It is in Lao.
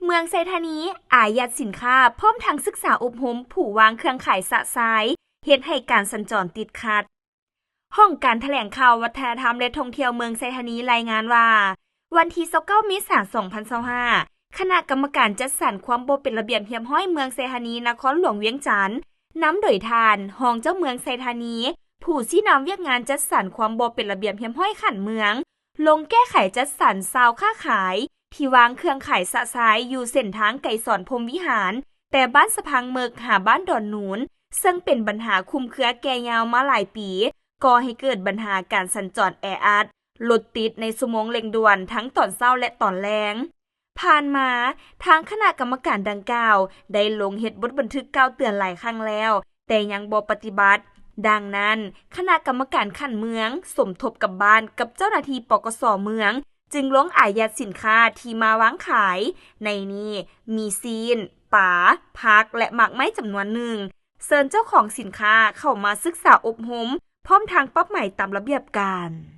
ເມືອງໄຊທານີ ອາຍັດສິນຄ້າ ພ້ອມທັງສຶກສາອົບຮົມຜູ້ວາງເຄື່ອງຂາຍຊະຊາຍ ເຮັດໃຫ້ການສັນຈອນຕິດຂັດ. ຫ້ອງການຖະແຫຼງຂ່າວ ວັດທະນະທຳ ແລະ ທ່ອງທ່ຽວເມືອງໄຊທານີ ລາຍງານວ່າ ວັນທີຊາວເກົ້າ ເມສາ ສອງພັນຊາວຫ້າ ຄະນະກຳມະການຈັດສັນຄວາມບໍ່ເປັນລະບຽບຮຽບຮ້ອຍເມືອງໄຊທານີ ນະຄອນຫຼວງວຽງຈັນ ນຳໂດຍທ່ານ ຮອງເຈົ້າເມືອງໄຊທານີ ຜູ້ຊີ້ນຳວຽກງານຈັດສັນຄວາມບໍ່ເປັນລະບຽບຮຽບຮ້ອຍຂັ້ນເມືອງ ລົງແກ້ໄຂຈັດສັນຊາວຄ້າຂາຍ ທີ່ວາງເຄື່ອງຂາຍຊະຊາຍຢູ່ເສັ້ນທາງໄກສອນ ພົມວິຫານ ແຕ່ບ້ານສະພັງເມິກ ຫາບ້ານດອນໜູນ ເຊິ່ງເປັນບັນຫາຄຸມເຄືອແກ່ຍາວມາຫຼາຍປີ, ກໍ່ໃຫ້ເກີດບັນຫາການສັນຈອນແອອັດ, ລົດຕິດໃນຊົ່ວໂມງເລັ່ງດ່ວນ ທັງຕອນເຊົ້າ ແລະ ຕອນແລງ. ຜ່ານມາ, ທາງຄະນະກຳມະການດັ່ງກ່າວ ໄດ້ລົງເຮັດບົດບັນທຶກກ່າວເຕືອນຫຼາຍຄັ້ງແລ້ວ, ແຕ່ຍັງບໍ່ປະຕິບັດ. ດັ່ງນັ້ນ, ຄະນະກຳມະການຂັ້ນເມືອງ ສົມທົບກັບບ້ານ ກັບເຈົ້າໜ້າທີ່ ປກສ ເມືອງ ຈຶ່ງລົງອາຍັດສິນຄ້າທີ່ມາວາງຂາຍ, ໃນນີ້ມີຊີ້ນ, ປາ, ຜັກ ແລະ ໝາກໄມ້ຈຳນວນໜຶ່ງ. ເຊີນເຈົ້າຂອງສິນຄ້າເຂົ້າມາສຶກສາອົບຮົມ ພ້ອມທັງປັບໃໝຕາມລະບຽບການ.